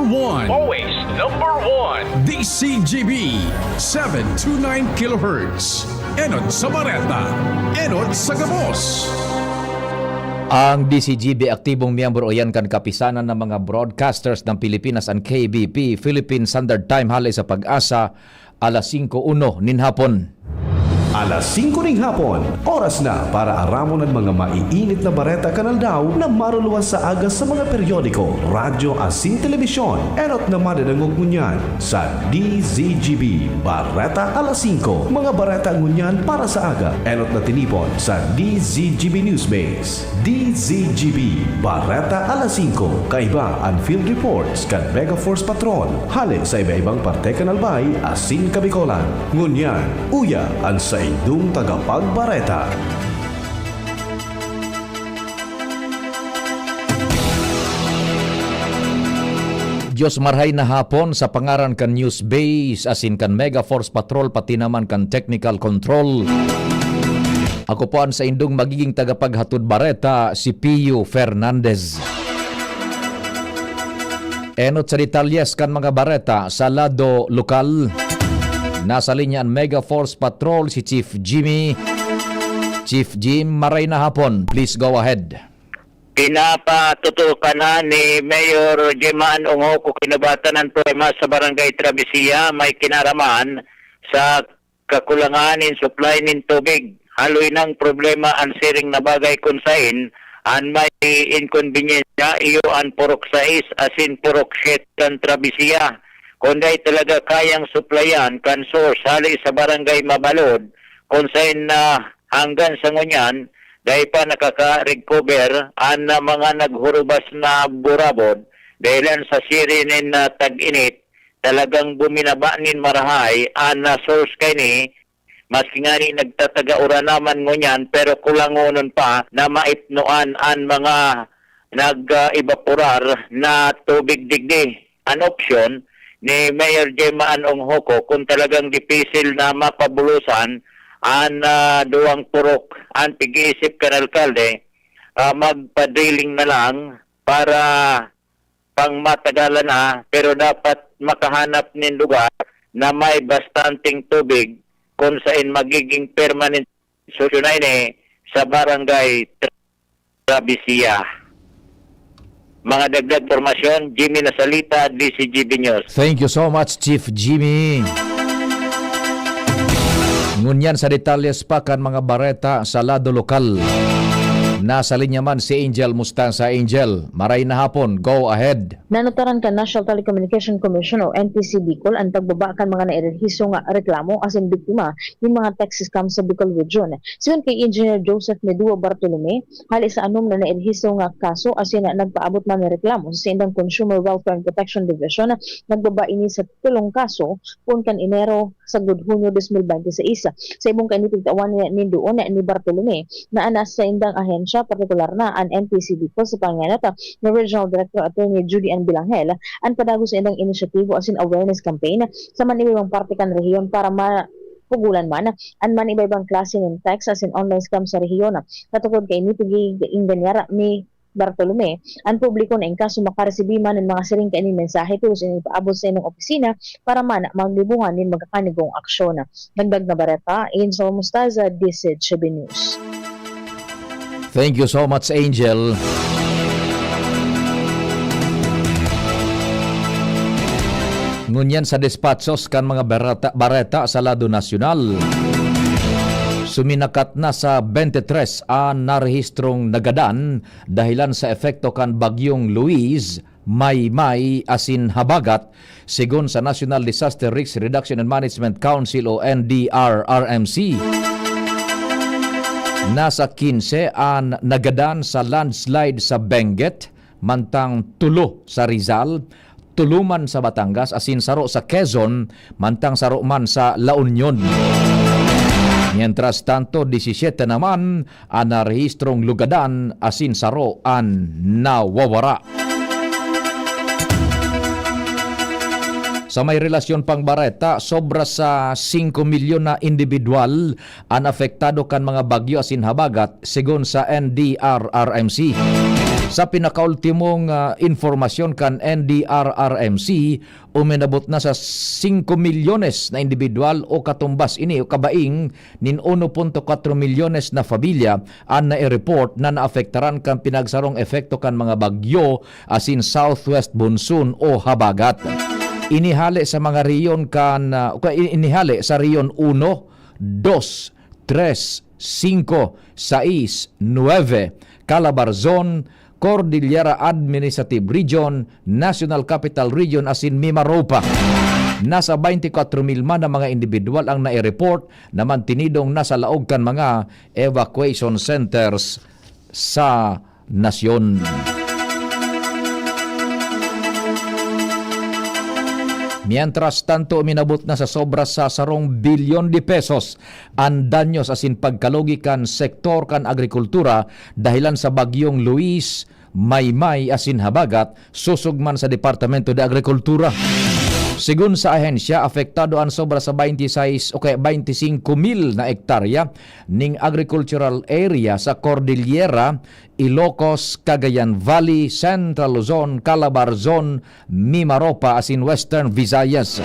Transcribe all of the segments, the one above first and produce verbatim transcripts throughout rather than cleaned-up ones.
One. Always number one. D C G B, seven two nine kilohertz. Enot sa Bareta, enot sa gabos. Ang D C G B aktibong miyembro iyan kan Kapisanan ng mga Broadcasters ng Pilipinas, an K B P, Philippine Standard Time, hale sa Pag-asa, alas singko uno nin hapon. Alas singko ning hapon, oras na para aramon an mga maiinit na bareta kan aldaw na maruluwas sa aga sa mga periodiko, radyo asin telebisyon. Enot na madadangog ngunyan sa D Z G B Bareta Alas Singko. Mga bareta ngunyan para sa aga, enot na tinipon sa D Z G B Newsbase. D Z G B Bareta Alas Singko. Kaiba an field reports kan Mega Force Patrol hale sa iba-ibang parte kan Albay asin Kabicolan. Ngunyan, uya an saindong tagapagbareta. Diyos, marhay na hapon sa pangaran kan News Base asin kan Mega Force Patrol, pati naman kan Technical Control. Ako po an saindong magiging tagapaghatod bareta, si Pio Fernandez. Enot sa detalyes kan mga bareta sa lado lokal. Nasa linya an Mega Force Patrol, si Chief Jimmy. Chief Jim, maray na hapon. Please go ahead. Pinapatutukan na ni Mayor Jeman Unghoco Kinubatan ang problema sa Barangay Travesía, may kinaraman sa kakulangan nin supply nin tubig. Haloy nang problema an siring na bagay kun sain an may inkonbensya iyo an Purok sais asin Purok siyete kan Travesía. Kun dai talaga kayang suplayan kan source hali sa Barangay Mabalod, kun sain na hanggan sa ngunyan, dai pa nakaka-recover an mga naghurubas na burabod dahilan sa siring nin, ah, tag-init. Talagang buminaba nin marahay an, ah, source kaini, maski ngani nagtataga uran naman ngunyan, pero kulangonon pa na maipnoan an mga nag-, ah, evaporar na tubig digdi. An opsyon ni Mayor Gemma Ann Onghoco, kung talagang dipisil na mapabulosan an, ah, duwang purok, an pig-iisip kan alkalde, ah, magpa-drilling na lang para pangmatagalan na, pero dapat makahanap nin lugar na may bastanteng tubig kung sain magiging permanent solusyon na ini sa Barangay Travesía. Mga dagdag pormasyon, Jimmy Nasalita, D Z G B News. Thank you so much, Chief Jimmy. Ngunyan sa detalyes pa kan mga bareta sa lado lokal. Nasa linya man si Angel Mustasa. Angel, maray na hapon. Go ahead. Nanutaran kan National Telecommunication Commission o N T C Bicol an pagbaba kan mga nairehiso nga reklamo asin biktima nin mga text scam sa Bicol Region. Sigon kay Engineer Joseph Medua Bartolome, hali sa anom na nairehiso nga kaso asin nagpaabot man nin reklamo sa saindang Consumer Welfare and Protection Division, nagbaba ini sa pitong kaso poon kan Enero sagkod Hunyo dos mil bente seis. Sa ibong kaini, tigtawan ni, nin duon ni Bartolome na an saindang ahensya, partikular na an N T C Bicol, sa pangenot ni Regional Director Attorney Judy Ann Bilangel, an padagos sa indang inisyatibo asin awareness campaign sa man iba-ibang parte kan rehiyon para mapugolan man an man iba-ibang klase nin text asin online scam sa rehiyon. Sa tungkod kaini, pig-iinganyara ni Bartolome an publiko na in kaso makaresibi man nin mga siring kaini mensahe, tolos ini ipaabot sa indang opisina para man maggibohan nin magkakanigong aksyon. Dagdag na bareta, Angel Mostaza, D Z G B News. Thank you so much, Angel. Ngunyan sa despatsos kan mga bareta, bareta sa lado nasyonal. Suminakat na sa bente tres an narehistrong nagadan dahilan sa epekto kan Bagyong Luis, Maymay asin Habagat, sigon sa National Disaster Risk Reduction and Management Council o N D R R M C. Nasa kinse an nagadan sa landslide sa Benguet, mantang tulo sa Rizal, tulo man sa Batangas asin saro sa Quezon, mantang saro man sa La Union. Mientras tanto, disisiyete naman an narehistrong lugadan asin saro an nawawara. Sa may relasyon pang bareta, sobra sa singko milyon na indibidwal an apektado kan mga bagyo asin habagat, sigon sa N D R R M C. Sa pinakaultimong, ah, impormasyon kan N D R R M C, uminabot na sa singko milyones na indibidwal o katumbas ini o kabaing nin uno punto kwatro milyones na pamilya an nai-report na naapektaran kan pinagsarong epekto kan mga bagyo asin southwest monsoon o habagat. Inihale sa mga rehiyon kan, ah, ka-, inihale sa Rehiyon uno, dos, tres, singko, sais, nuebe, Calabarzon, Cordillera Administrative Region, National Capital Region asin Mimaropa. Nasa baynte kwatro mil man na mga indibidwal ang nai-report na mantinidong nasa laog kan mga evacuation centers sa nasyon. Mientras tanto, uminabot na sa sobra sa sarong bilyon de pesos an danyos asin pagkalugi kan sektor kan agrikultura dahelan sa Bagyong Luis, Maymay asin Habagat, sosog man sa Departamento de Agrikultura. Segun sa ahensya, apektado an sobra sa baynte sais o kaya baynte singko mil na ektarya ning agricultural area sa Cordillera, Ilocos, Cagayan Valley, Central Luzon, Calabarzon, Mimaropa asin Western Visayas.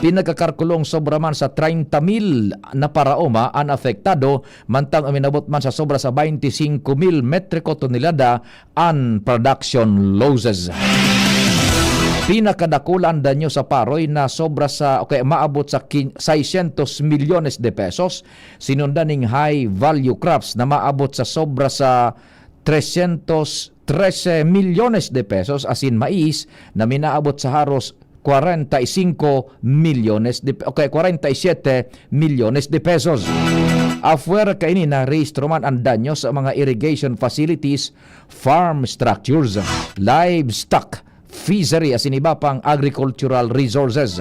Pinagkakalkulong sobra man sa treinta mil na paraoma an apektado, mantang uminabot man sa sobra sa baynte singko mil metriko tonelada an production losses. Pinakadakula an danyo sa paroy na sobra sa, o kaya maabot sa kin-, seiscientos milyones de pesos, sinundan ning high value crops na maabot sa sobra sa trescientos trese milyones de pesos, asin mais na minaabot sa haros kwarenta y singko milyones de, o kaya kwarenta y siyete milyones de pesos. Afuera kaini, narehistro man an danyo sa mga irrigation facilities, farm structures, livestock, fishery asin iba pang agricultural resources.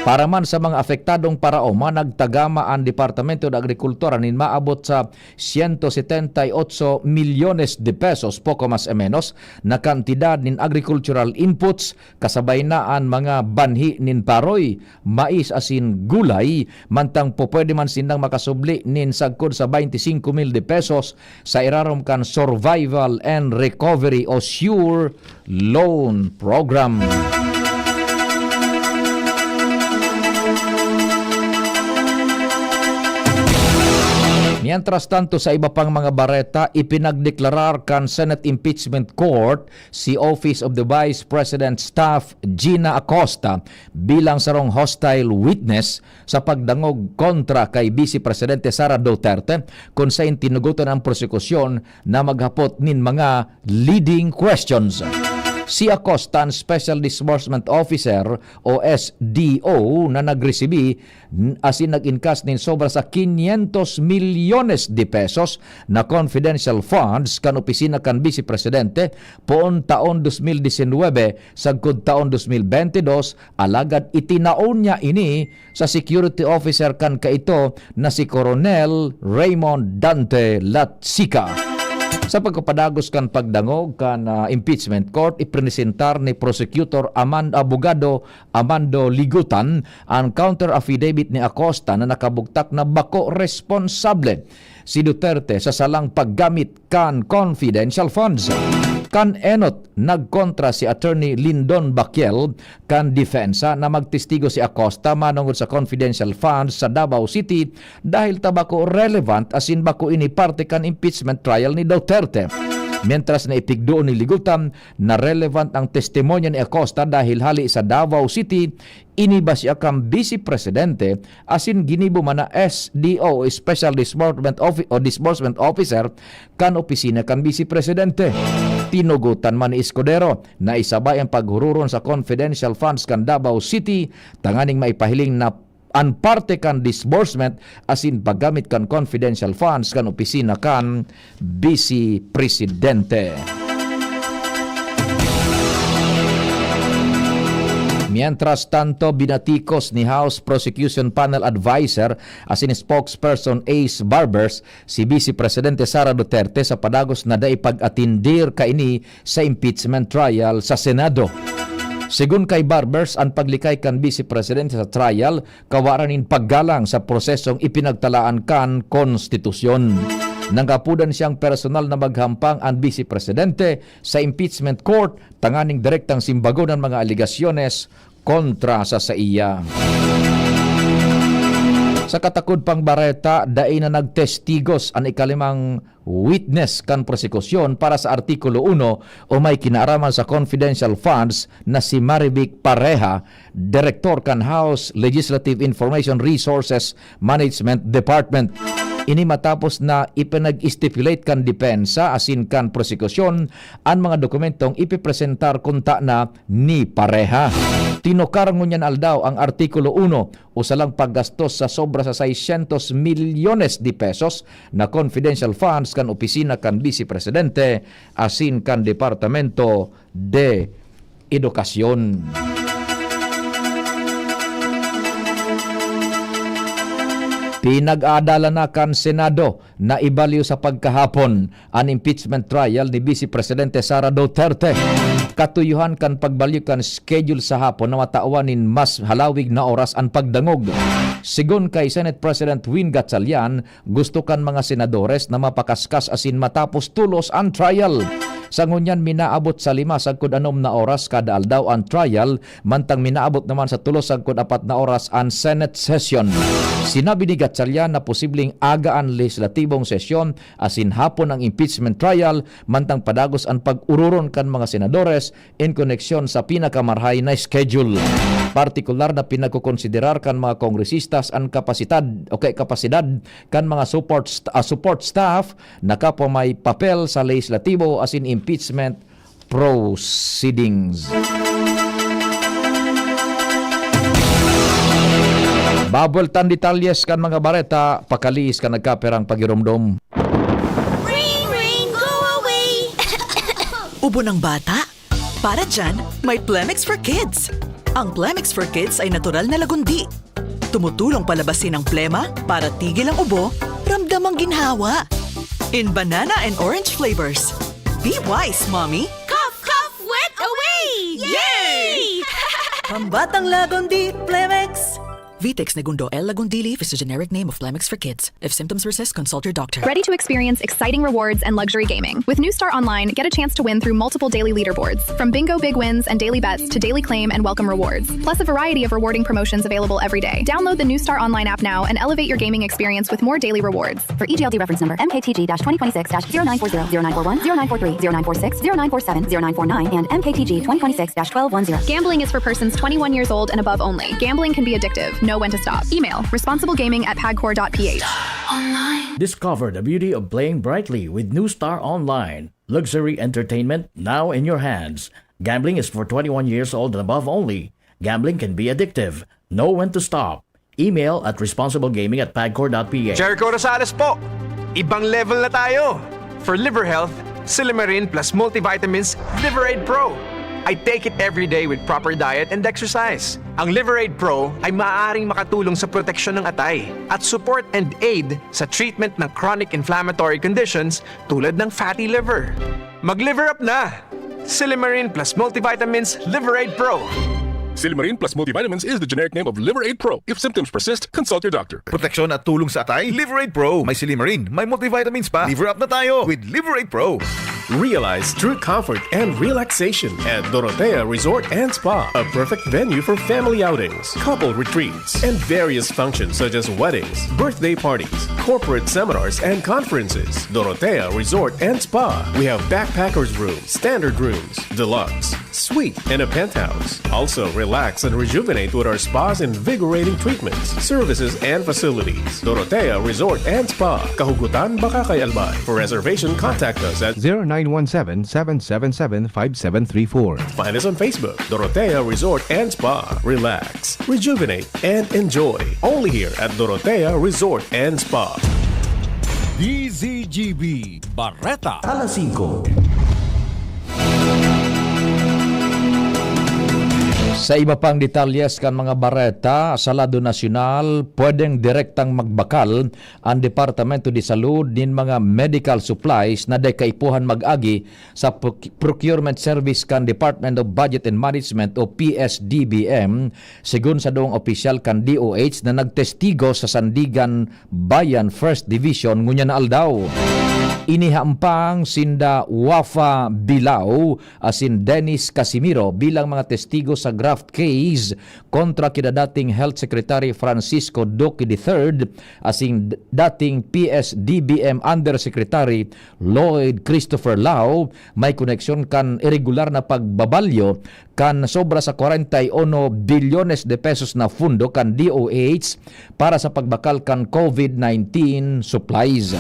Para man sa mga apektadong paraoma, nagtagama an Departamento de Agrikultura nin maabot sa siyento setenta y otso milyones de pesos, poko mas e menos, na kantidad nin agricultural inputs, kasabay na an mga banhi nin paroy, mais asin gulay, mantang pupwede man sindang makasubli nin sagkod sa baynte singko mil de pesos sa irarom kan Survival and Recovery o SURE loan program. Mientras tanto, sa iba pang mga bareta, ipinagdeklarar kan Senate Impeachment Court si Office of the Vice President Staff Gina Acosta bilang sarong hostile witness sa pagdangog kontra kay Vice Presidente Sara Duterte, kun sain tinugotan ang prosekusyon na maghapot nin mga leading questions. Si Acosta, an Special Disbursement Officer o S D O na nagresibi n-, asin nag-inkas nin sobra sa quinientos milyones de pesos na confidential funds kan opisina kan Vice Presidente poon taon dos mil disinwebe sagkod taon dos mil bente dos, alagad itinao niya ini sa security officer kan kaito na si Coronel Raymond Dante Latsica. Sa pagpapadagos kan pagdangog kan, ah, impeachment court, ipresentar ni Prosecutor Aman-, Abogado Amando Ligutan an counter affidavit ni Acosta na nakabugtak na bako responsable si Duterte sa salang paggamit kan confidential funds. Kan enot, nagkontra si Attorney Lindon Baquiel kan depensa na magtestigo si Acosta manongod sa confidential funds sa Davao City dahil ta bako relevant asin bako ini parte kan impeachment trial ni Duterte. Mientras na ipigdoon ni Ligutan na relevant ang testimonyo ni Acosta dahil hali sa Davao City, iniba siya kan Vice Presidente asin ginibo man na S D O o Special Disbursement Offi-, o Disbursement Officer kan opisina kan Vice Presidente. Tinugotan man ni Escudero na isabay ang paghururon sa confidential funds kan Davao City tanganing maipahiling na an parte kan disbursement asin paggamit kan confidential funds kan opisina kan Vice Presidente. Mientras tanto, binatikos ni House Prosecution Panel Advisor asin spokesperson Ace Barbers si Vice Presidente Sara Duterte sa padagos na dai pag-atindir kaini sa impeachment trial sa Senado. Segun kay Barbers, an paglikay kan Vice Presidente sa trial kawara nin paggalang sa prosesong ipinagtalaan kan konstitusyon. nanggapodan siyang personal na maghampang an Bise Presidente sa impeachment court tanganing direktang simbagon an mga alegasyones kontra sa saiya. Sa katakod pang bareta, dai na nagtestigos an ikalimang witness kan prosekusyon para sa Artikulo uno o may kinaaraman sa confidential funds na si Marivic Pareja, direktor kan House Legislative Information Resources Management Department. Ini matapos na ipinag-stipulate kan depensa asin kan prosekusyon an mga dokumentong ipipresentar kunta na ni Pareja. Tinukar ngunyan aldaw ang Artikulo uno, usa lang paggastos sa sobra sa seiscientos milyones de pesos na confidential funds kan opisina kan Bise Presidente asin kan Departamento de Edukasyon. Pinag-aadalan na kan Senado na ibalyo sa pagkahapon an impeachment trial ni Vice Presidente Sara Duterte. Katuyuhan kan pagbalyo kan schedule sa hapon na matawan nin mas halawig na oras an pagdangog. Sigon kay Senate President Win Gatchalian, gusto kan mga senadores na mapakaskas asin matapos tolos an trial. Sa ngunyan, minaabot sa lima sagkod anom na oras kada aldaw an trial, mantang minaabot naman sa tolo sagkod apat na oras an Senate session. Sinabi ni Gatchalian na posibleng aga an lehistratibong sesyon asin hapon ang impeachment trial, mantang padagos an pag-ororon kan mga senadores in koneksyon sa pinakamarahay na schedule. Partikular na pinagkokonsiderar kan mga kongresistas an kapasidad o kay kapasidad kan mga support st-, ah, support staff na kapwa may papel sa lehislatibo asin impeachment proceedings. Babueltan detalyes kan mga bareta, pakalihis kan nagkaperang pagiromdom. Ring, ring, go away! Ubo ng bata? Para dyan, may Plemex for Kids. Ang Plemex for Kids ay natural na lagundi. Tumutulong palabasin ang plema para tigil ang ubo, ramdam ang ginhawa. In banana and orange flavors. Be wise, Mommy! Cough, cough, wet away! Yay! Pambatang Lagundi, Plemex! Vitex Negundo L. Lagundili is the generic name of Plemex for kids. If symptoms persist, consult your doctor. Ready to experience exciting rewards and luxury gaming? With New Star Online, get a chance to win through multiple daily leaderboards, from bingo big wins and daily bets to daily claim and welcome rewards, plus a variety of rewarding promotions available every day. Download the New Star Online app now and elevate your gaming experience with more daily rewards. For E G L D reference number, M K T G dash twenty twenty-six dash zero nine four zero, zero nine four one, zero nine four three, zero nine four six, zero nine four seven, zero nine four nine, and M K T G twenty twenty-six dash twelve one zero. Gambling is for persons twenty-one years old and above only. Gambling can be addictive. Know when to stop. Email responsiblegaming at pagcor dot P H. Discover the beauty of playing brightly with New Star Online. Luxury entertainment now in your hands. Gambling is for twenty-one years old and above only. Gambling can be addictive. Know when to stop. Email at responsiblegaming at pagcor dot P H. Jericho Rosales po! Ibang level na tayo! For liver health, Silimarin plus multivitamins Liver Aid Pro. I take it every day with proper diet and exercise. Ang Liver Aid Pro ay maaaring makatulong sa proteksyon ng atay at support and aid sa treatment ng chronic inflammatory conditions tulad ng fatty liver. Mag-liver up na! Silimarin plus multivitamins Liver Aid Pro. Silimarin plus multivitamins is the generic name of Liver Aid Pro. If symptoms persist, consult your doctor. Proteksyon at tulong sa atay, Liver Aid Pro. May silimarin, may multivitamins pa. Liver up na tayo with Liver Aid Pro. Realize true comfort and relaxation at Dorotea Resort and Spa, a perfect venue for family outings, couple retreats, and various functions such as weddings, birthday parties, corporate seminars, and conferences. Dorotea Resort and Spa. We have backpackers room, standard rooms, deluxe, suite, and a penthouse. Also, relax and rejuvenate with our spa's invigorating treatments, services, and facilities. Dorotea Resort and Spa, Kahugutan, Bacacay, Albay. For reservation, contact us at zero nine one seven, seven seven seven, five seven three four. Find us on Facebook, Dorotea Resort and Spa. Relax, rejuvenate, and enjoy. Only here at Dorotea Resort and Spa. D Z G B Bareta. Alas singko. Sa iba pang detalyes kan mga bareta, sa lado nasyonal, pwedeng direktang magbakal an Departamento de Salud nin mga medical supplies na dai kaipuhan mag-agi sa proc-, procurement service kan Department of Budget and Management o P S D B M, sigon sa duwang opisyal kan D O H na nagtestigo sa Sandiganbayan First Division ngunyan na aldaw. Inihampang sinda Wafa Bilao asin Dennis Casimiro bilang mga testigo sa graft case kontra kina dating Health Secretary Francisco Duque the third asin dating P S D B M Undersecretary Lloyd Christopher Lao. May koneksyon kan iregular na pagbabalyo kan sobra sa kwarenta y uno bilyones de pesos na fundo kan D O H para sa pagbakal kan COVID nineteen supplies.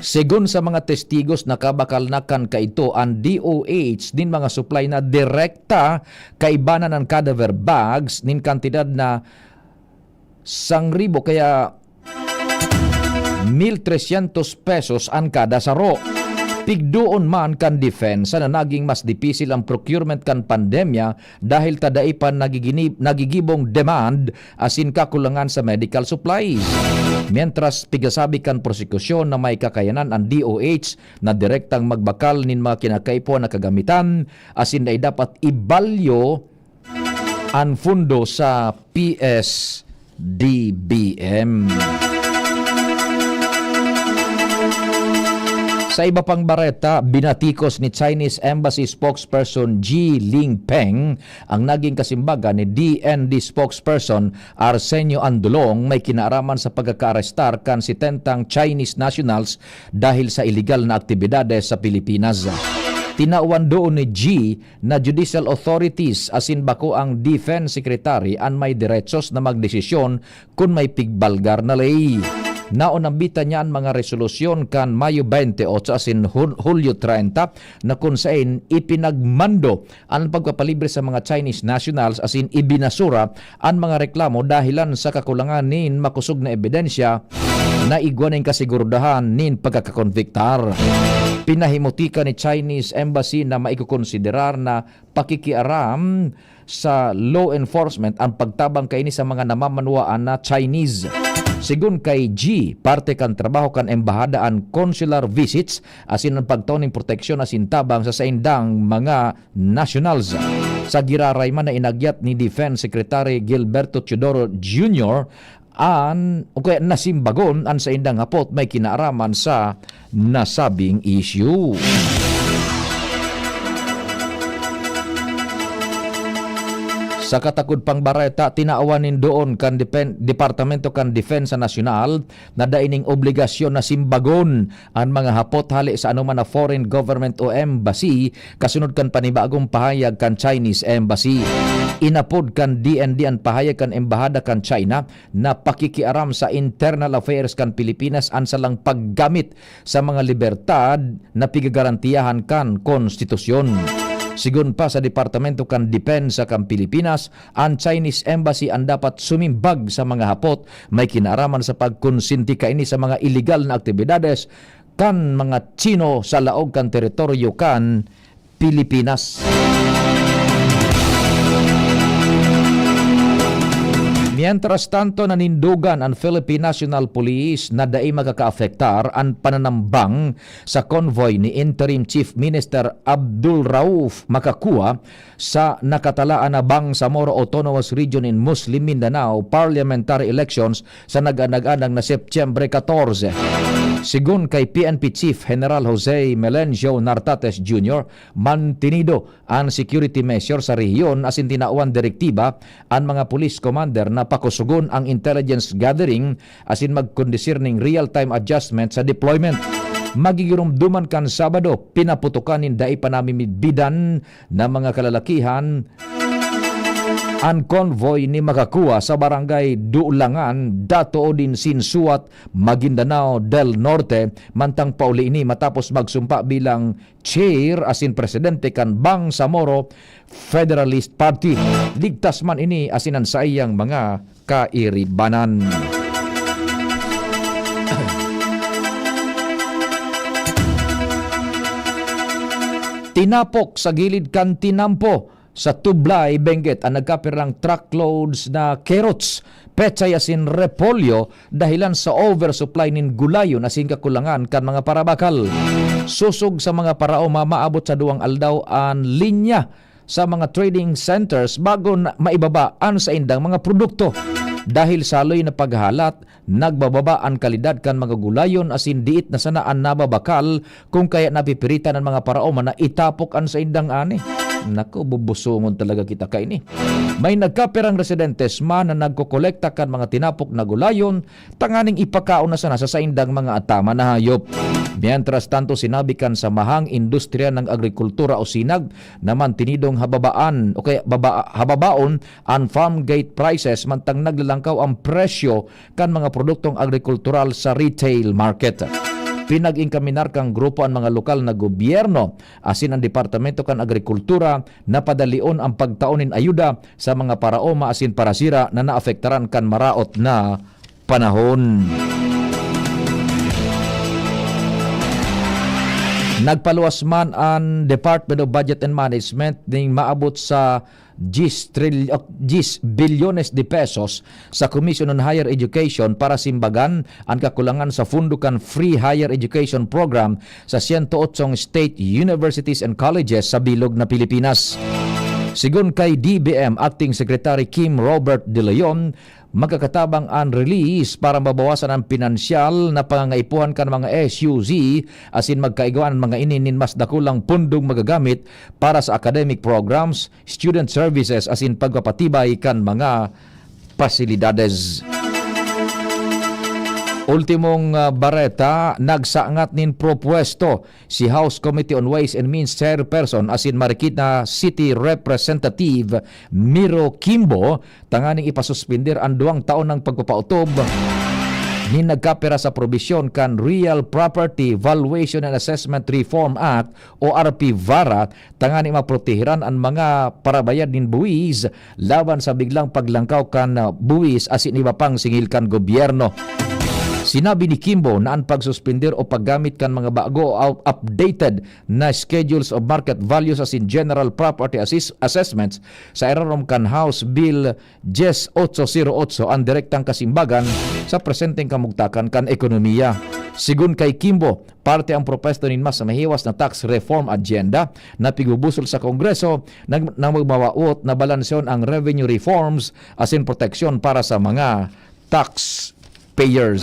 Segun sa mga testigos, nakabakal na kan kaidto an D O H nin mga supply na direkta, kaiba na an cadaver bags nin kantidad na sangribo kaya mil tresyentos pesos an kada saro. Pigdoon man kan depensa na naging mas dipisil ang procurement kan pandemya dahil ta dai pa nagigini-, nagigibong demand asin kakulangan sa medical supplies. Mientras, pigasabi kan prosekusyon na may kakayanan an D O H na direktang magbakal nin mga kinakaipuhan na kagamitan asin dai dapat ibalyo an fundo sa P S D B M. Sa iba pang bareta, binatikos ni Chinese Embassy spokesperson Ji Lingpeng ang naging kasimbagan ni D N D spokesperson Arsenio Andolong may kinaaraman sa pagkakaarestar kan setentang Chinese nationals dahil sa iligal na aktibidades sa Pilipinas. Tinawan doon ni Ji na judicial authorities asin bako ang defense secretary an may deretsos na magdesisyon kun may pigbalgar na ley. Naunambitan niya an mga resolusyon kan Mayo twenty-eight asin Hul-, Hulyo treinta na kun saen ipinagmando an pagpapalibre sa mga Chinese nationals asin ibinasura an mga reklamo dahilan sa kakulangan nin makosog na ebidensya na igwa nin kasiguraduhan nin pagkakakonbiktar. Pinahimutika ni Chinese Embassy na maikokonsiderar na pakikiaram sa law enforcement ang pagtabang kaini sa mga namamanwaan na Chinese. Sigon kay G, parte kan trabaho kan embahada an consular visits asin an pagtao nin proteksyon asin tabang sa saindang mga nationals. Sa giraray man na inagyat ni Defense Secretary Gilberto Teodoro Junior an, o kaya nasimbagon an saindang hapot may kinaaraman sa nasabing issue. Sa katakod pang bareta, tinawan nin doon kan Depen-, Departamento kan Depensa Nasyonal na dai ning obligasyon na simbagon an mga hapot hale sa anoman na foreign government o embassy, kasunod kan panibagong pahayag kan Chinese Embassy. Inapod kan D N D an pahayag kan Embahada kan China na pakikiaram sa internal affairs kan Pilipinas an salang paggamit sa mga libertad na pigagarantiyahan kan konstitusyon. Sigon pa sa Departamento kan Depensa kan Pilipinas, an Chinese Embassy an dapat sumimbag sa mga hapot may kinaaraman sa pagkonsinti kaini sa mga iligal na aktibidades kan mga Chino sa laog kan teritoryo kan Pilipinas. Mientras tanto, nanindogan an Philippine National Police na dai makakaapektar an pananambang sa convoy ni Interim Chief Minister Abdul Rauf Makakua sa nakatalaan na Bangsamoro Autonomous Region in Muslim Mindanao parliamentary elections sa nag-anag-anag na Setyembre katorse. Sigon kay P N P Chief General Jose Melencio Nartates Junior, mantinido an security measure sa rehiyon asin tinawan direktiba an mga police commander na pakusugon ang intelligence gathering asin magkondisir ning real-time adjustment sa deployment. Magigiromdoman kan Sabado, pinaputokan nin dai pa namimidbidan na mga kalalakihan an convoy ni Makakua sa Barangay Dulangan, Dato Odin, Sinsuat, Maguindanao del Norte, mantang pauli ini matapos magsumpa bilang chair asin presidente kan Bangsamoro Federalist Party. Ligtas man ini asin an saiyang mga kairibanan. Tinapok sa gilid kan tinampo sa Tublay, Benguet, ang nagkapirang truckloads na carrots, pechay asin repolyo dahilan sa oversupply nin gulayon asin kakulangan kan mga parabakal. Sosog sa mga paraoma, maabot sa duwang aldaw an linya sa mga trading centers bago na maibaba an saindang mga produkto. Dahil saloy na paghalat, nagbababa an kalidad kan mga gulayon asin diit na sana an nababakal, kun kaya napipiritan an mga paraoma na itapok an saindang ani. Naku, bubusongon talaga kita kaini. May nagkapirang residentes man na nagkokolekta kan mga tinapok na gulayon tanganing ipakaon na sana sa saindang mga ataman na hayop. Mientras tanto, sinabi kan samahang industriya ng agrikultura o sinag na mantinidong hababaan o kaya baba, hababaon an farm gate prices mantang naglalangkaw ang presyo kan mga produktong agrikultural sa retail market. Pinag-inkaminar kan grupo an mga lokal na gobyerno asin an Departamento kan Agrikultura na padalion ang pagtao nin ayuda sa mga paraoma asin parasira na naapektaran kan maraot na panahon. Nagpaluwas man an Department of Budget and Management ning maabot sa diyes tril-, ah, diyes bilyones de pesos sa Commission on Higher Education para simbagan an kakulangan sa pondo kan Free Higher Education Program sa siyento otsong state universities and colleges sa bilog na Pilipinas. Sigon kay D B M Acting Secretary Kim Robert De Leon, magkakatabang an release para mabawasan an pinansyal na pangangaipuhan kan mga S U Z asin magkaigwa an mga ini nin mas dakulang pondong magagamit para sa academic programs, student services asin pagpapatibay kan mga pasilidades. Ultimong, ah, bareta, nagsangat nin propwesto si House Committee on Ways and Means Chairperson asin Marikina City Representative Miro Kimbo tanganing ipasuspender an duwang taon ng pagpapautob nin nagkapira sa probisyon kan Real Property Valuation and Assessment Reform Act o R P VARA tanganing maprotehiran an mga parabayad nin buwis laban sa biglang paglangkaw kan, ah, buwis asin iba pang singil kan gobyerno. Sinabi ni Kimbo na an pagsuspender o paggamit kan mga bago o out-, updated na schedules of market values asin general property assess-, assessments sa irarom kan House Bill diyes otso zero otso an direktang kasimbagan sa presenteng kamugtakan kan ekonomiya. Sigon kay Kimbo, parte ang propuesto nin mas mahiwas na tax reform agenda na pigbubusol sa Kongreso na, na magmawawot na balansyon ang revenue reforms asin proteksyon para sa mga taxpayers.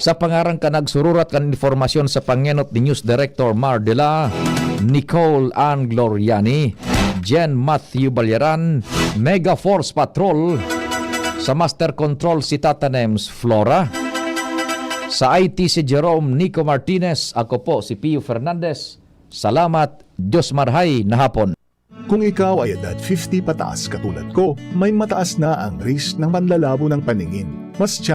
Sa pangaran kan nagsururat kan impormasyon sa pangenot ni News Director Mar Dela, Nicole Ann Gloriani, Jen Matthew Balyaran, Mega Force Patrol, sa Master Control si Tata Nems Flora, sa I T si Jerome Nico Martinez, ako po si Pio Fernandez. Salamat, Diyos marhay na hapon. Kung ikaw ay edad fifty pataas katulad ko, may mataas na ang risk ng panlalabo ng paningin. Mas